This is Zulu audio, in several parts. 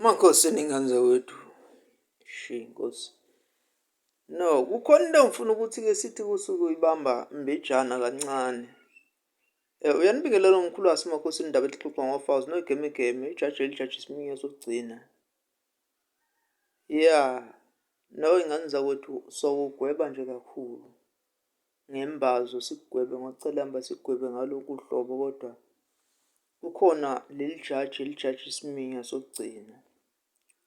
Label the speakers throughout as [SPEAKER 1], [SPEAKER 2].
[SPEAKER 1] Makhosi ningane zakwethu. Shi Nkosi. No, kukhona into engifuna ukuthi-ke sithi kusuke uyibamba mbijana kancane. Uyanibingelela umkhulu wasemakhosini indaba elixoxwa ngofazi noyigemegeme ijaji elijaji isiminya sokugcina. Ya, no ingane zakwethu sokugweba nje kakhulu ngembazo sikugwebe ngocelamba sikugwebe ngalokhu hlobo kodwa Kukhona leli jaji elijaja isiminya sokugcina,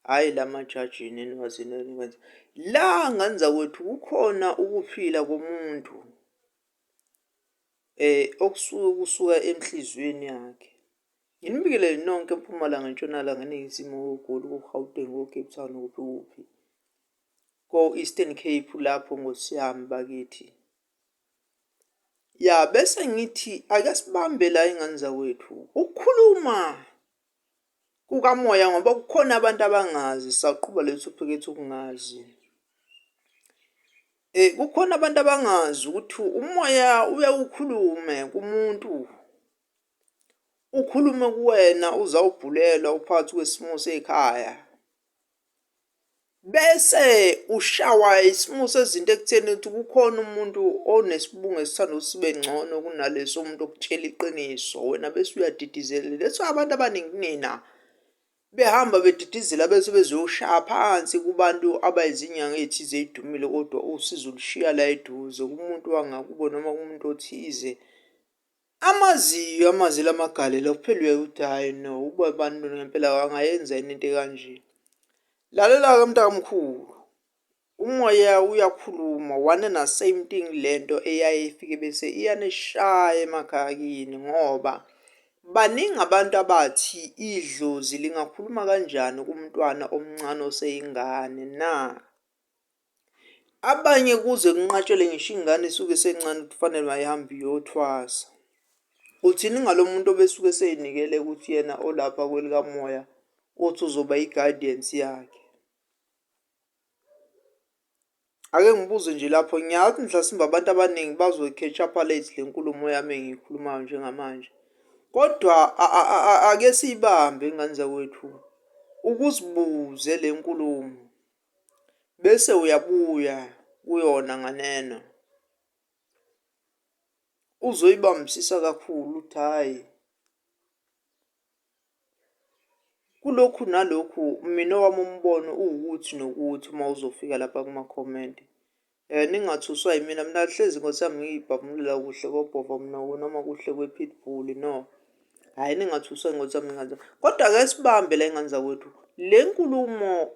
[SPEAKER 1] hhayi la majaji eniwazi enikwenza. La ngane zakwethu kukhona ukuphila komuntu okusuke kusuka enhliziyweni yakhe. Nginibingelele nonke eMpumalanga, eNtshonalanga, eNingizimu, oGoli, ko-Gauteng, ko-Cape Town, kuphi kuphi, ko-Eastern Cape lapho Nkosi yami bakithi. Ya bese ngithi ake sibambe la ingane zakwethu ukukhuluma kukamoya ngoba kukhona abantu abangazi saqhuba le topic ethi ukungazi. Kukhona abantu abangazi ukuthi umoya uye ukhulume kumuntu, ukhulume kuwena uzawubhulelwa uphakathi kwesimo sekhaya. Bese ushawa isimo sezinto ekutheni ukuthi kukhona umuntu onesibungu esithanda ukuthi sibe ngcono kunalesi umuntu okutshela iqiniso, wena bese uyadidizela. That's why abantu abaningi kunina behamba bedidizela bese bezoshaya phansi kubantu abayizinyanga ey'thize ey'dumile kodwa usizo ulushiya la eduze kumuntu wangakubo noma kumuntu othize. Amaziyo amazi lamagalelo kuphela uyaye uthi hhayi no ukuba abantu ngempela angayenza yini into ekanje. Lalela-ke mntakamkhulu, umoya uyakhuluma one and the same thing lento eyaye ifike bese iyanishaya emakhaya kini ngoba baningi abantu abathi idlozi lingakhuluma kanjani kumntwana omncane oseyingane na? Abanye kuze kunqatshelwe ngisho ingane isuke isencane ukuthi kufanele mayihambe iyothwasa. Uthini ngalo muntu obesuke esey'nikele ukuthi yena olapha kwelikamoya othi uzoba i-guidance yakhe? Ake ngibuze nje lapho, ngiyazi mhlasimbe abantu abaningi bazoyi-catch up-a late le nkulumo yami engiyikhulumayo njengamanje, kodwa ake siyibambe ngane zakwethu, ukuzibuze le nkulumo. Bese uyabuya kuyona nganeno uzoyibambisisa kakhulu uthi hhayi kulokhu nalokhu mina owami umbono uwukuthi nokuthi uma uzofika lapha kumakhomenti. Ningathuswa yimina, mina hlezi Nkosi yami ngiyibhavumulela kuhle kobhova mina noma kuhle kwe-pitbull no. Hhayi ningathuswa Nkosi yami ingane. Kodwa ake sibambe la ingane zakwethu, le nkulumo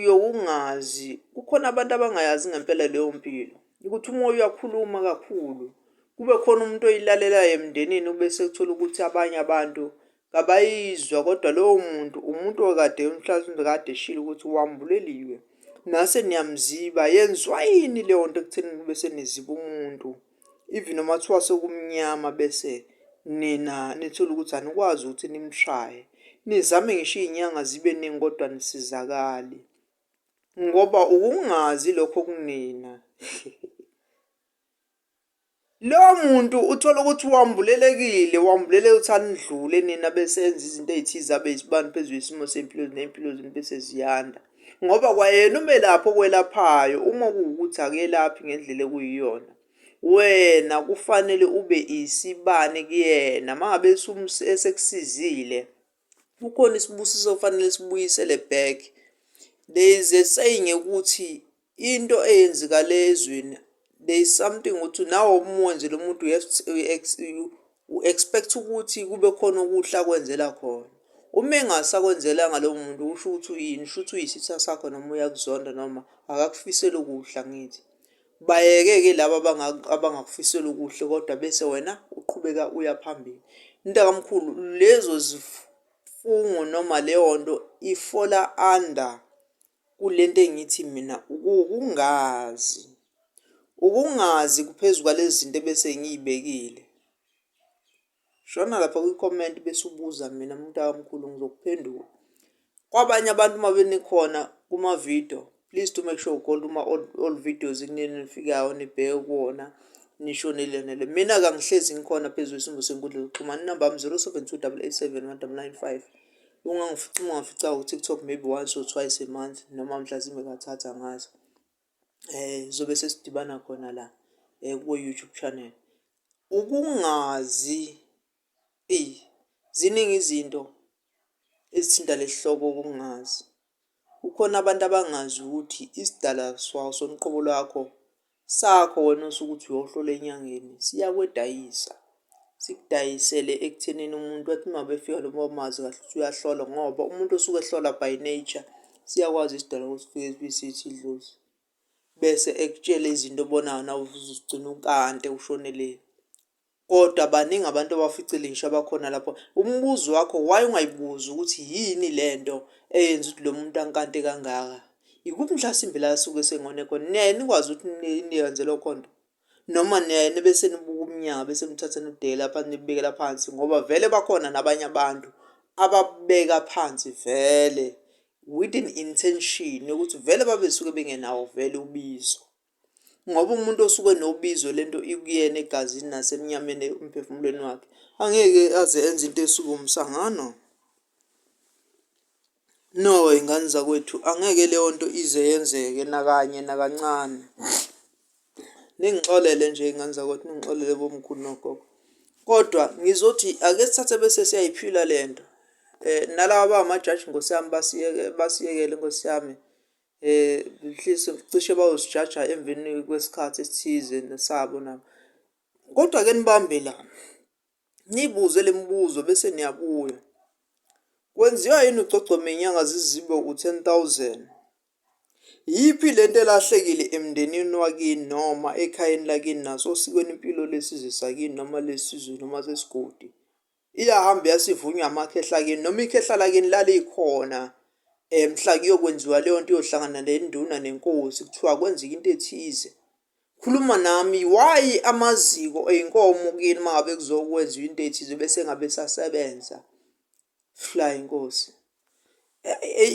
[SPEAKER 1] yokungazi kukhona abantu abangayazi ngempela leyo mpilo ukuthi umoya uyakhuluma kakhulu kube khona umuntu oyilalelayo emndenini ubese kuthola ukuthi abanye abantu kabayizwa kodwa lowo muntu umuntu okade mhlawumbe kade eshilo ukuthi wambuleliwe nase niyamziba yenziwa yini leyo nto ekutheni kube seniziba umuntu even noma kuthiwa sekumnyama bese nina nithole ukuthi anikwazi ukuthi nimshaye nizame ngisho iy'nyanga zibe ningi kodwa nisizakali ngoba ukungazi lokho kunina. Lowo muntu uthola ukuthi wambulelekile, wambuleleka ukuthi anidlule nina bese enza izinto ey'thize abe yisibani phezu kwesimo sey'mpilo ney'mpilo zenu bese ziyanda. Ngoba kwayena umelaphi okwelaphayo uma kuwukuthi akelaphi ngendlela ekuyiyona, wena kufanele ube isibani kuyena. Uma ngabe esekusizile, kukhona isibusiso okufanele sibuyisele back. There is a saying ukuthi into eyenzekale ezweni there is something ukuthi nawe umuwenzele umuntu u-expect ukuthi kube khona okuhle akwenzela khona. Uma engasakwenzelanga lowo muntu kusho ukuthi uyini? Shuthi uyisitha sakho noma uyakuzonda noma akakufiseli okuhle angithi. Bayeke-ke laba abangakufiseli okuhle kodwa bese wena uqhubeka uya phambili. Mntakamkhulu lezo zifungo noma leyo nto ifola under kulento engithi mina ukungazi. Ukungazi kuphezu kwalezi zinto ebese ngiy'bekile. Shona lapha kwi-comment bese ubuza mina mntakamkhulu ngizokuphendula. Kwabanye abantu uma benikhona kuma-video, please do make sure ugold uma all videos kunini nifikayo nibheke kuwona nisho nilenele. Mina-ke angihlezi ngikhona phezu kwesimbo senkundla yokuxhumana, inamba yami 072 887 1995. Ungangifica uma ungangifica ku-TikTok maybe once or twice a month noma mhlasimbe kathathu angazi. Zobe sesidibana khona la ku-YouTube channel. Ukungazi, eyi ziningi izinto ezithinta lesi hloko ukungazi. Kukhona abantu abangazi ukuthi isidalwa soqobo lwakho sakho wena osuke uthi uyohlola enyangeni siyakwedayisa. Sikudayisele ekuthenini umuntu athi uma befika noma umazi kahle ukuthi uyahlola ngoba umuntu osuke ehlola by nature siyakwazi isidalwa ukuthi sifike sithi idlozi. Bese ekutshela izinto obonayo nawe uzugcina unkante ushone le. Kodwa baningi abantu abaficile ngisho abakhona lapho. Umbuzo wakho why ungayibuzi ukuthi yini lento eyenza ukuthi lo muntu ankante kangaka? Ikuphi mhlasimbe la asuke esengone khona? Niyaye nikwazi ukuthi niyenze lokho nto? Noma niyaye nibe senibuka umnyaka bese nithatha nibudekela phansi nibubekela phansi ngoba vele bakhona nabanye abantu ababeka phansi vele with an intention yokuthi vele babesuke bengenawo vele ubizo. Ngoba umuntu osuke nobizo lento ikuyena egazini nasemnyameni emphefumulweni wakhe angeke aze enze into esuke umsangano. No ingane zakwethu angeke leyo nto ize yenzeke nakanye nakancane. Ningixolele nje ingane zakwethu ningixolele bomkhulu nogogo. Kodwa ngizothi ake sithathe bese siyayiphila lento. Nalaba abangamajaji Nkosi yami basiyeke basiyekele Nkosi yami. Cishe bayosijaja emveni kwesikhathi esithize nesabo nabo. Kodwa ake nibambe la, niyibuze le mibuzo bese niyabuya. Kwenziwa yini ugcogcome inyanga zizibe u-10,000? Yiphi lento elahlekile emndenini wakini noma ekhayeni lakini nasosikweni impilo lesizwe sakini noma lesizwe noma sesigodi? Iyahamba iyasivunywa amakhehla akini noma ikhehla lakini lalikhona mhla kuyokwenziwa leyo nto iyohlangana nenduna nenkosi kuthiwa kwenzeka into ethize. Khuluma nami why amaziko ey'nkomo kini uma ngabe kuzokwenziwa into ethize bese engabe esasebenza? Fly Nkosi.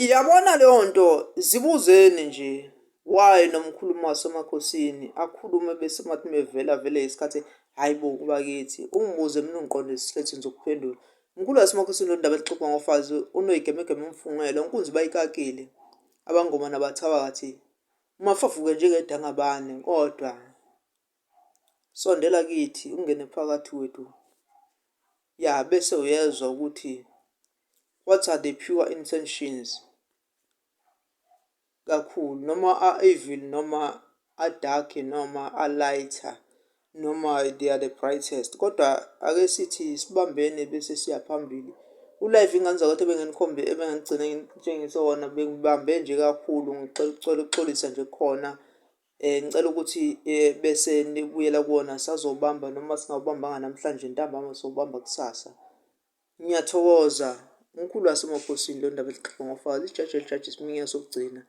[SPEAKER 1] Yabona leyo nto zibuzeni nje why nomkhulumi wasemakhosini akhulume bese mathi mevela vele isikhathi hhayi bo bakithi ungibuze mina ungiqonde straight ngizokuphendula. Mkhulu wasemakhosini lo ndaba elixoxwa ngofazi unoyigemegeme umfungelo nkunzi bayikakile abangoma nabathakathi umafavuke njengedangabane kodwa sondela kithi ungene phakathi kwethu ya bese uyezwa ukuthi what are the pure intentions kakhulu noma a-evil noma a-dark noma a-lighter noma they are the brightest kodwa ake sithi sibambene bese siya phambili. U-live ingane zakwethu ebenginikhombe ebengigcine ngitshengise wona bengibambe nje kakhulu ngicela ukuxolisa nje khona. Ngicela ukuthi bese nibuyela kuwona sazobamba noma singawubambanga namhlanje ntambama sowubamba kusasa. Ngiyathokoza umkhulu wasemakhosini lo ndaba elixoxa ngofakazi ijaji elijaji isiminya sokugcina.